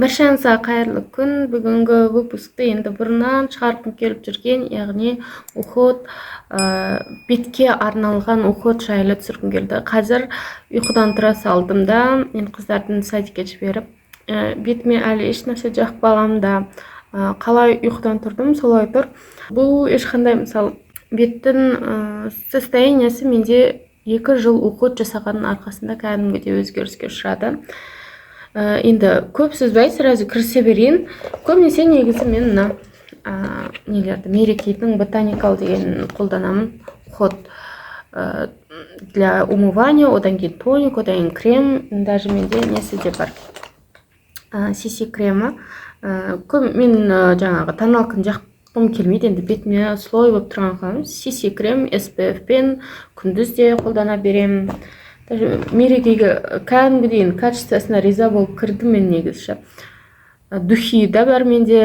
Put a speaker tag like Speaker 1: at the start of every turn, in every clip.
Speaker 1: Баршаңызға қайырлы күн. Бүгінгі выпускты енді бұрыннан шығарғым келіп жүрген, яғни уход, бетке арналған уход жайлы түсіргім келді. Қазір ұйқыдан тұра салдым да, енді қыздардың садикке жіберіп, бетіме әлі еш нәрсе жақпағам да, қалай ұйқыдан тұрдым, солай тұр. Бұл ешқандай, мысалы, беттің состояниясы менде 2 жыл уход жасағанның арқасында кәдімгідей өзгеріске ұшырады. Енді көп созбай сразу кірісе берейін. Көбінесе негізі мен мына нелерді, Mary Kay'дің Botanical деген қолданамын. Уход для умывания, одан кейін тоник, одан кейін крем, даже менде несі де бар. CC кремі. Көп мен жаңағы тоналканы жаққым келмейді, енді бетіме слой болып тұрған қалам. CC крем SPF пен күндіз де қолдана беремін. Даже Mary Kay'ге кәдімгідей качествосына риза болып кірдім мен негізі ше. Духи да бар менде,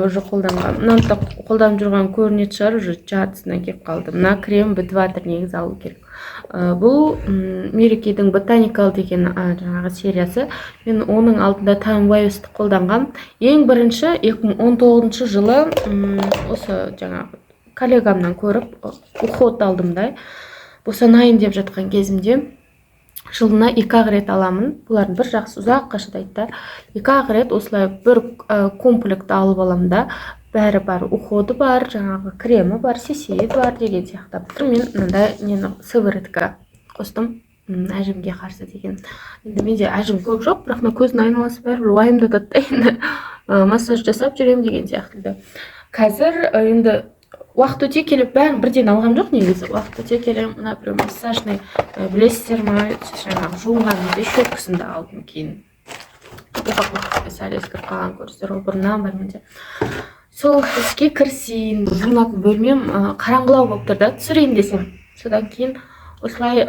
Speaker 1: уже қолданған. Мынаны да қолданып жүрген көрінетін шығар, уже жартысына келіп қалды. Мына крем бітіп жатыр, негізі алу керек. Бұл Mary Kay'дің Botanical деген жаңағы сериясы. Мен оның алдында Time Wise-ты қолданғам. Ең бірінші 2019 жылы осы жаңағы коллегамнан көріп уход алдым да. Босанайын деп жатқан кезімде жылына 2-ақ рет аламын. Бұлардың бір жақсы ұзаққа шыдайды да. 2-ақ рет осылай бір комплект алып аламын да. Бәрі бар, уходы бар, жаңағы кремі бар, CC бар деген сияқты. Мен мынандай нені, сыворотка қостым, әжімге қарсы деген. Енді менде әжім көп жоқ, бірақ мына көздің айналасы бәрібір уайымдатады да енді. Массаж жасап жүремін деген сияқты. Қазір енді уақыт өте келе бәрін бірден алғам жоқ негізі. Уақыт өте келе мына біреу массажный, білесіздер ма, жаңағы жуынған кезде щеткасын да алдым кейін. Упаковкасы сәл ескіріп қалған, көрдіңіздер ғой, бұрыннан бар менде. Сол іске кірісейін. Жуынатын бөлмем қараңғылау болып тұр да, түсірейін десем. Содан кейін осылай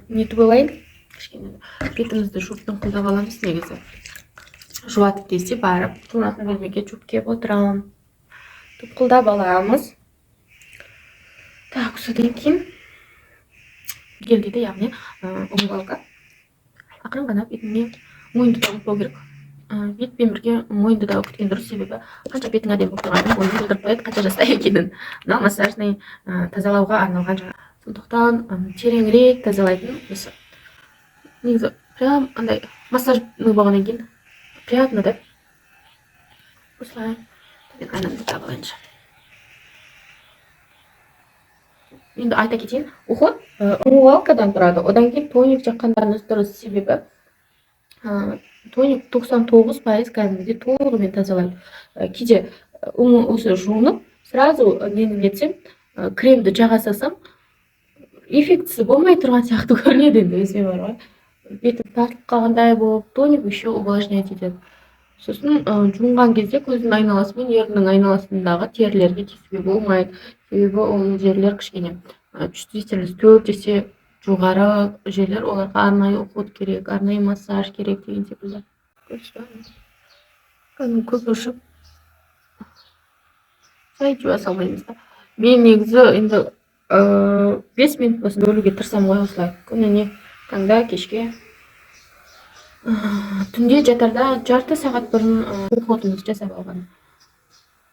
Speaker 1: нетіп алайын. Кішкене бетімізді жуып, дыңқылдап аламыз негізі. Жуатын кезде барып жуынатын бөлмеге жуып келіп отырамын. Дыңқылдап аламыз. Так, содан кейін гель дейді, яғни умывалка. Ақырын ғана бетіңе, мойынды да ұмытпау керек. Бетпен бірге мойынды да үгіткен дұрыс, себебі қанша бетің әдемі болып тұрғанымен, мойның білдіріп қояды қанша жаста екенін. Мынау массажный, тазалауға арналған жаңа. Сондықтан тереңірек тазалайтын осы. Негізі прям андай массажный болғаннан кейін приятно да. Осылай мен айнамды тағып алайыншы. Енді айта кетейін, уход умывалкадан тұрады. Одан кейін тоник жаққандарыңыз дұрыс, себебі тоник 99% кәдімгідей толығымен тазалайды. Кейде осы жуынып, сразу нені нетсем, кремді жаға салсам, эффектісі болмай тұрған сияқты көрінеді енді өзіме бар ғой. Бетім тартылып қалғандай болып, тоник еще увлажнять етеді. Сосын жуынған кезде көздің айналасы мен еріннің айналасындағы терілерге тиісуге болмайды. Себебі ол жерлер кішкене чувствительность 4 есе жоғары жерлер, оларға арнайы уход керек, арнайы массаж керек деген секілді. Кәдімгі көпіршіп жай жуа салмаймыз да. Мен негізі енді 5 минут болсын бөлуге тырысамын ғой осылай. Күніне таңда, кешке. Түнде жатарда жарты сағат бұрын уходымызды жасап алған.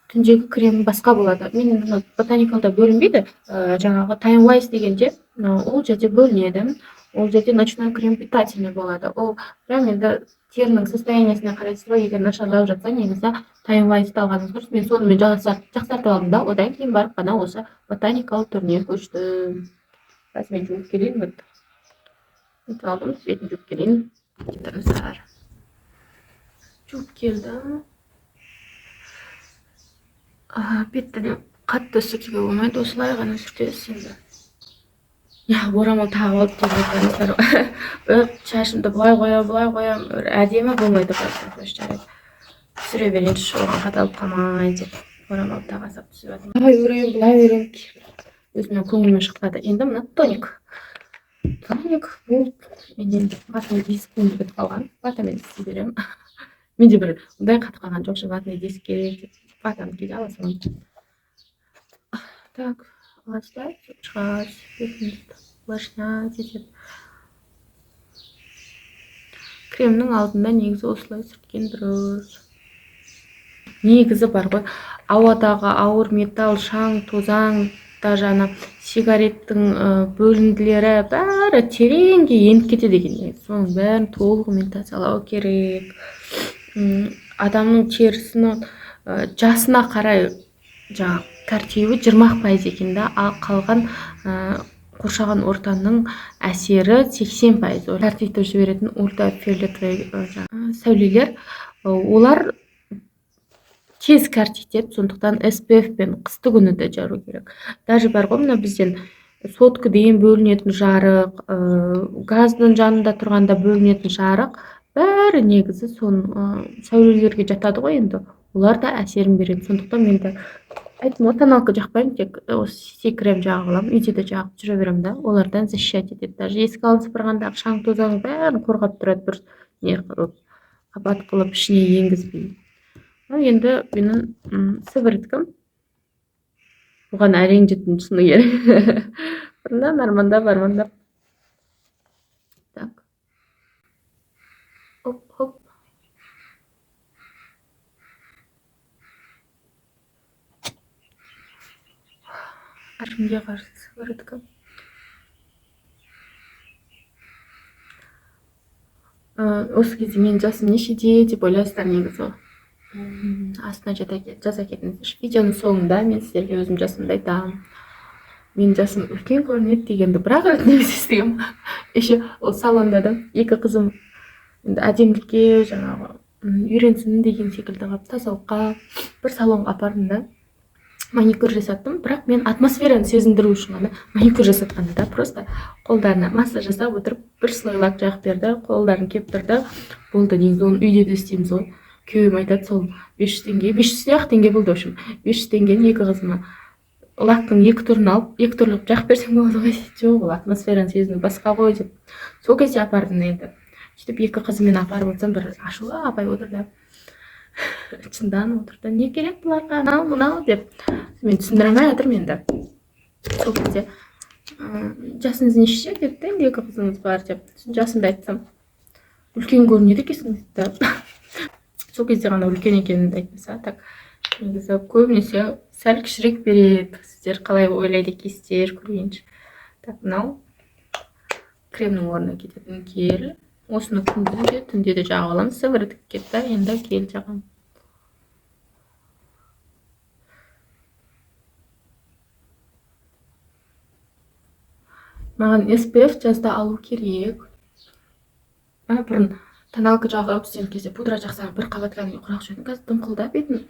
Speaker 1: Түндегі крем басқа болады. Мен мына Ботаникалда бөлінбейді. Жаңағы Time Wise дегенде ол жерде бөлінеді. Ол жерде ночной крем питательный болады. Ол прям енді терінің состояниесіне қарайсыз ғой, егер нашарлап жатса, негізі Time Wise-ты алғаныңыз дұрыс. Мен сонымен жақсартып алдым да, одан кейін барып қана осы Ботаникал түріне көштім. Қазір мен жуып келейін, вот. Нетіп алдым, бетін жуып келейін. Кетіңіздер. Жуып келдім. Бетті қатты сүртуге болмайды, осылай ғана сүртесіз енді. Я, орамал тағып алып деп айтпаңыздар. Бірақ шашымды былай қоямын, былай қоямын, бір әдемі болмай тұр. Жарайды, түсіре берейінші, оған қадалып қалмай деп орамал таға салып түсіп жатырмын. Былай өремін, былай өремін, өзіме көңіліме шықпады. Енді мына тоник. Тоник бұл менен ватный дискім бітіп қалған, ватамен істей беремін. Менде бір ондай қатып қалған жоқ, ватный диск керек деп ватаны кейде ала саламын. Так, аласыз да, шығасыз, бетіңізді увлажнять етеді. Кремнің алдында негізі осылай сүрткен дұрыс. Негізі бар ғой, ауадағы ауыр металл, шаң, тозаң, даже ана сигареттің бөлінділері бәрі тереңге еніп кетеді екен негізі. Соның бәрін толығымен тазалау керек. Адамның терісінің жасына қарай жаңағы кәртеуі 20% екен да, ал қалған қоршаған ортаның әсері 80%. Кәртейтіп жіберетін ультрафиолетовый сәулелер, олар тез кәртейтеді, сондықтан SPF пен қысты күні де жару керек. Даже бар ғой, мына бізден сотка дейін бөлінетін жарық, газдың жанында тұрғанда бөлінетін жарық, бәрі негізі соның сәулелерге жатады ғой енді, олар да әсерін береді. Сондықтан мен де айттым ғой, тоналка жақпаймын, тек осы CC крем жағып аламын, үйде де жағып жүре беремін да, олардан защищать етеді. Даже есік алдын сыпырғандағы шаң тозаңның бәрін қорғап тұрады, бір не қылып, қабат қылып ішіне енгізбей. Енді менің сывороткам, бұған әрең жеттім, шыны керек. Бұрыннан армандап, армандап. Так. Хоп, хоп. Әжімге қарсы сыворотка. Осы кезде менің жасым нешеде деп ойлайсыздар негізі. Астына жаза кетіңіздерші. Видеоның соңында мен сіздерге өзім жасымды айтамын. Менің жасым үлкен көрінеді дегенді бір-ақ рет негізі естігемін. Еще ол салонда да екі қызым енді әдемілікке жаңағы үйренсін деген секілді қылып тазалыққа бір салонға апардым да, маникюр жасаттым. Бірақ мен атмосфераны сезіндіру үшін ғана маникюр жасатқанда да, просто қолдарына массаж жасап отырып бір слой лак жағып берді, қолдарын кептірді, болды. Негізі оны үйде де істейміз ғой. Күйеуім айтады, сол 500 теңге, 500 ақ теңге болды, в общем, 500 теңгені екі қызыма лактың екі түрін алып, екі түрлі қылып жағып берсең болады ғой дейді. Жоқ, ол атмосфераны сезіну басқа ғой деп. Сол кезде апардым енді. Сөйтіп екі қызыммен апарып отырсам, бір ашулы апай отыр да, шындан отыр да, не керек бұларға, анау мынау деп. Мен түсіндіре алмай жатырмын енді. Сол кезде жасыңыз нешеде деді да, енді екі қызыңыз бар деп. Сосын жасымды айтсам, үлкен көрінеді екенсің дейді да. Сол кезде ғана үлкен екенімді айтпаса, так негізі көбінесе сәл кішірек береді. Сіздер қалай ойлайды екенсіздер, көрейінші. Так, мынау кремнің орнына кететін гель. Осыны күндіз де, түнде де жағып аламыз. Сыворотка кетті, енді гель жағамын. Маған SPF жазда алу керек. Бұрын тоналка жағып істеген кезде пудра жақсаң бір қабат кәдімгідей құрғақ жүретін. Қазір дымқылдап бетім.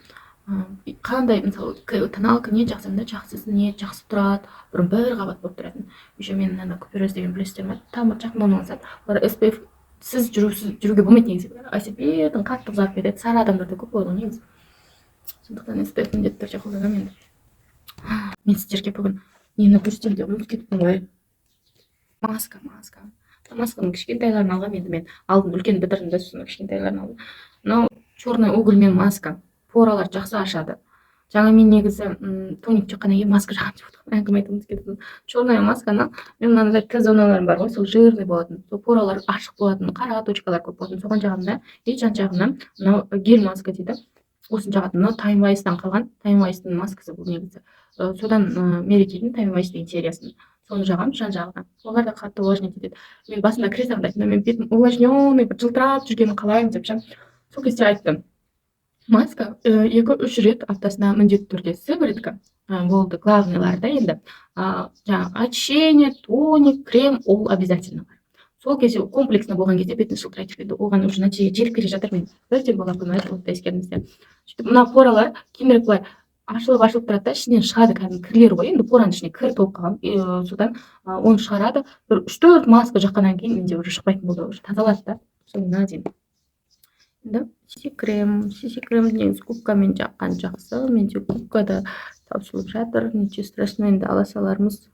Speaker 1: Қандай, мысалы, тоналка не жақсам да жақсысы не жақсы тұрады. Бұрын бір қабат болып тұратын. Еще мен ана купероз деген білесіздер ме? Тамыр жақын орналасады. Олар SPF сіз жүруге болмайды негізі. Әсет бетің қатты қызарып кетеді. Сары адамдарда көп болады ғой негізі. Сондықтан SPF міндетті түрде қолданамын енді. Мен сіздерге бүгін нені көрсетемін деп ұмытып кеттім ғой. Маска, маска. Масканың кішкентайларын алғам енді мен. Алдын үлкен бітірдім де, сосын кішкентайларын алдым. Мынау черный угольмен маска. Поралар жақсы ашады. Жаңа мен негізі тоник жаққаннан кейін маска жағамын деп отырмын. Әңгіме айтып ұмытып кеттім. Черная масканы мен мынандай Т зоналарым бар ғой, сол жирный болатын, сол поралар ашық болатын, қара точкалар көп болатын, соған жағамын да. И жан жағынан мынау гель маска дейді. Осыны жағатын. Мынау Time Wise-тан қалған, Time Wise-тың маскасы бұл негізі. Содан Mary Kay-дің Time Wise деген сериясын. Соны жағамын жан жағына. Олар да қатты увлажнять етеді. Мен басында кіре салғанда айттым, мен бетім увлажненный, бір жылтырап жүргенін қалаймын деп ше. Сол кезде айттым. Маска екі-үш рет аптасына міндетті түрде сыворотка, болды, главныйлар да енді. Жаңағы очищение, тоник, крем ол обязательно бар. Сол кезде комплексно болған кезде бетіңіз жылтырайды деп еді. Оған уже нәтиже жетіп келе жатыр мен. Бірден бола қоймайды, оны да ескеріңіздер. Сөйтіп мына поралар кейінірек былай ашылып-ашылып тұрады да, ішінен шығады кәдімгі кірлер ғой. Енді пораның ішіне кір толып қалған. Содан оны шығарады. Бір үш-төрт маска жаққаннан кейін менде уже шықпайтын болды, уже тазалады да. Соңына дейін. Енді CC крем, CC кремді негізі губкамен жаққан жақсы. Менде губка да таусылып жатыр. Ничего страшного, енді ала салармыз.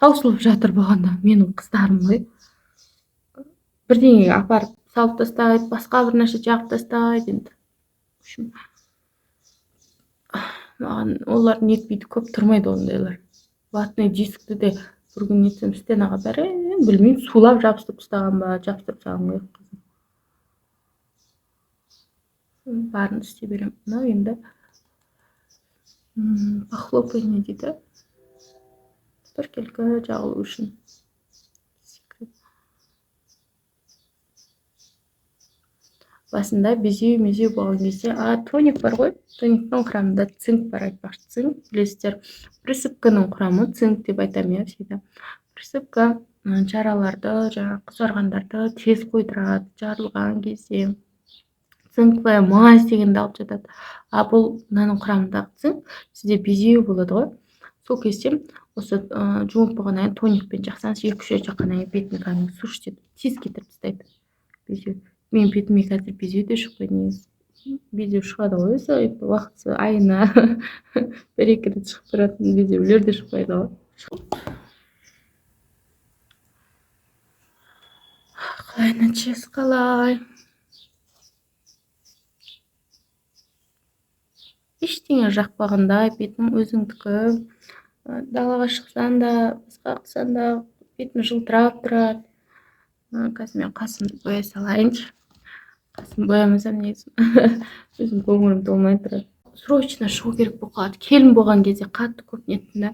Speaker 1: Таусылып жатыр болғанда менің қыздарым ғой. Бірдеңеге апарып салып тастайды, басқа бір нәрсе жағып тастайды енді. В общем, маған олар нетпейді, көп тұрмайды ондайлар. Ватный дискті де бір күн нетсем стенаға бәрін білмеймін, сулап жабыстырып тастаған ба, жабыстырып тастаған ғой қызым. Барын істей беремін. Мынау енді похлопывание дейді. Біркелкі жағылу үшін. Басында безеу-мезеу болған кезде, тоник бар ғой, тониктің құрамында цинк бар, айтпақшы. Цинк, білесіздер, присыпканың құрамы цинк деп айтамын, иә, всегда. Присыпка жараларды, жаңағы қызарғандарды тез қойдырады, жарылған кезде. Цинковая мазь дегенді алып жатады. А бұл мынаның құрамындағы цинк сізде безеу болады ғой. Сол кезде осы жуынып болғаннан кейін тоникпен жақсаңыз, 2-3 рет жаққаннан кейін бетін кәдімгі суш етіп тез кетіріп тастайды безеу. Менің бетіме қазір безеу де шықпайды негізі. Безеу шығады ғой өзі, уақытысы айына 1-2 рет шығып тұратын безеулер де шықпайды ғой. Қалай нәтижесі қалай? Ештеңе жақпағанда бетің өзіңдікі. Далаға шықсаң да, басқа қылсаң да бетің жылтырап тұрады. Қазір мен қасымды бояй салайыншы. Қасым боямасам негізі өзім көңілім толмай тұрады. Срочно шығу керек болып қалады. Келін болған кезде қатты көп неттім да.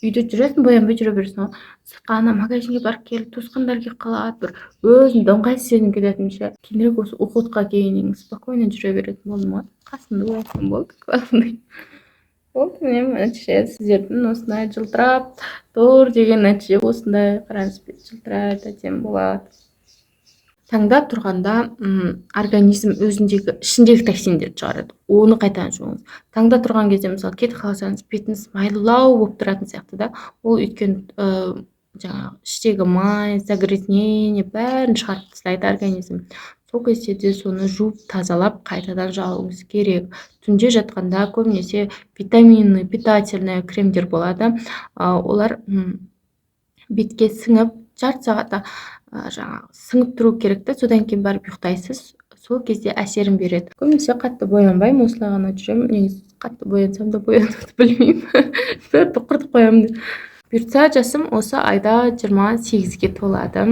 Speaker 1: Үйде жүресің, боянбай жүре бересің ғой. Сыртқа ана магазинге барып келіп, туысқандар келіп қалады, бір өзімді ыңғайсыз сезініп кететінмін ше. Кейінірек осы уходқа келгеннен кейін спокойно жүре беретін болдым ғой. Қасымды боясам болды, главный. Болды, міне нәтиже сіздердің осындай жылтырап тұр деген нәтиже осындай. Қараңыз, бет жылтырайды, әдемі болады. Таңдап тұрғанда, организм өзіндегі ішіндегі токсиндерді шығарады. Оны қайтадан жуыңыз. Таңда тұрған кезде, мысалы, кетіп қалсаңыз, бетіңіз майлау болып тұратын сияқты да. Ол өйткені, жаңағы іштегі май, загрязнение бәрін шығарып тастайды организм. Сол кезде де соны жуып, тазалап, қайтадан жағуыңыз керек. Түнде жатқанда көбінесе витаминный, питательный кремдер болады. Олар, бетке сіңіп, жарты сағатта, жаңағы сіңіп тұру керек та, содан кейін барып ұйықтайсыз. Сол кезде әсерін береді. Көбінесе қатты боянбаймын, осылай ғана жүремін. Негізі қатты боянсам да боянуды білмеймін. Бәрі құртып қоямын деп. Бұйыртса, жасым осы айда 28-ге толады.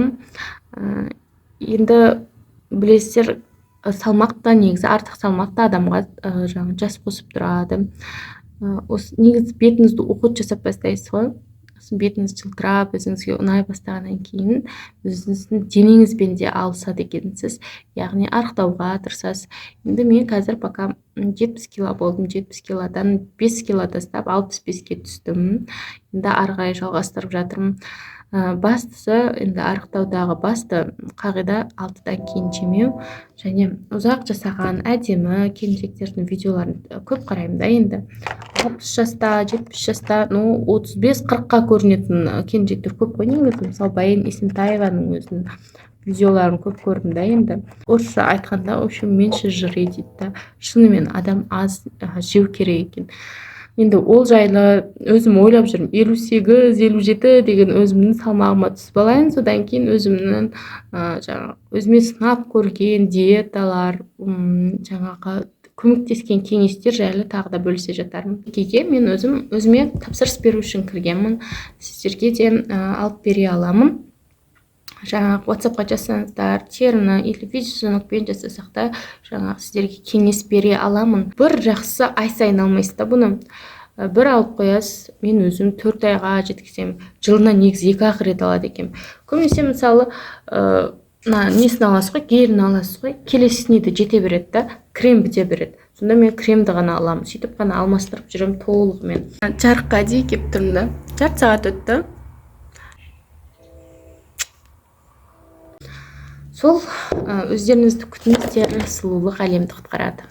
Speaker 1: Енді білесіздер, салмақ та негізі артық салмақ та адамға, жаңағы жас қосып тұрады. Осы негізі бетіңізді уход жасап бастайсыз ғой. Сосын бетіңіз жылтырап, өзіңізге ұнай бастағаннан кейін өзіңіздің денеңізбен де алысады екенсіз. Яғни арықтауға тырысасыз. Енді мен қазір пока 70 кило болдым. 70 килодан 5 кило тастап 65-ке түстім. Енді ары қарай жалғастырып жатырмын. Бастысы, енді арықтаудағы басты қағида 6-дан кейін жемеу және ұзақ жасаған әдемі келіншектердің видеоларын көп қараймын да енді. 60 жаста, 70 жаста, 35-40-қа көрінетін келіншектер көп қой негізі. Мысалы, Баян Есентаеваның өзінің видеоларын көп көрдім да енді. Орысша айтқанда, в общем, меньше жри дейді да. Шынымен адам аз жеу керек екен. Енді ол жайлы өзім ойлап жүрмін. Елу сегіз, елу жеті деген өзімнің салмағыма түсіп алайын. Содан кейін өзімнің, жаңағы өзіме сынап көрген диеталар, жаңағы көмектескен кеңестер жайлы тағы да бөлісе жатармын. Жекеге мен өзіме тапсырыс беру үшін кіргенмін. Сіздерге де, алып бере аламын. Жаңағы WhatsApp-қа жазсаңыздар, теріні или видеозвонокпен жасасақ та, жаңағы сіздерге кеңес бере аламын. Бір жақсысы, ай сайын алмайсыз да бұны. Бір алып қоясыз, мен өзім 4 айға жеткіземін. Жылына негізі 2-ақ рет алады екенмін. Көбінесе, мысалы, мына несін аласыз ғой, гелін аласыз ғой, келесісіне де жете береді да, крем біте береді. Сонда мен кремді ғана аламын, сөйтіп ғана алмастырып жүремін толығымен. Жарыққа дейін келіп тұрмын да. Жарты сағат өтті. Сол, өздеріңізді күтіңіздер, сұлулық әлемді құтқарады.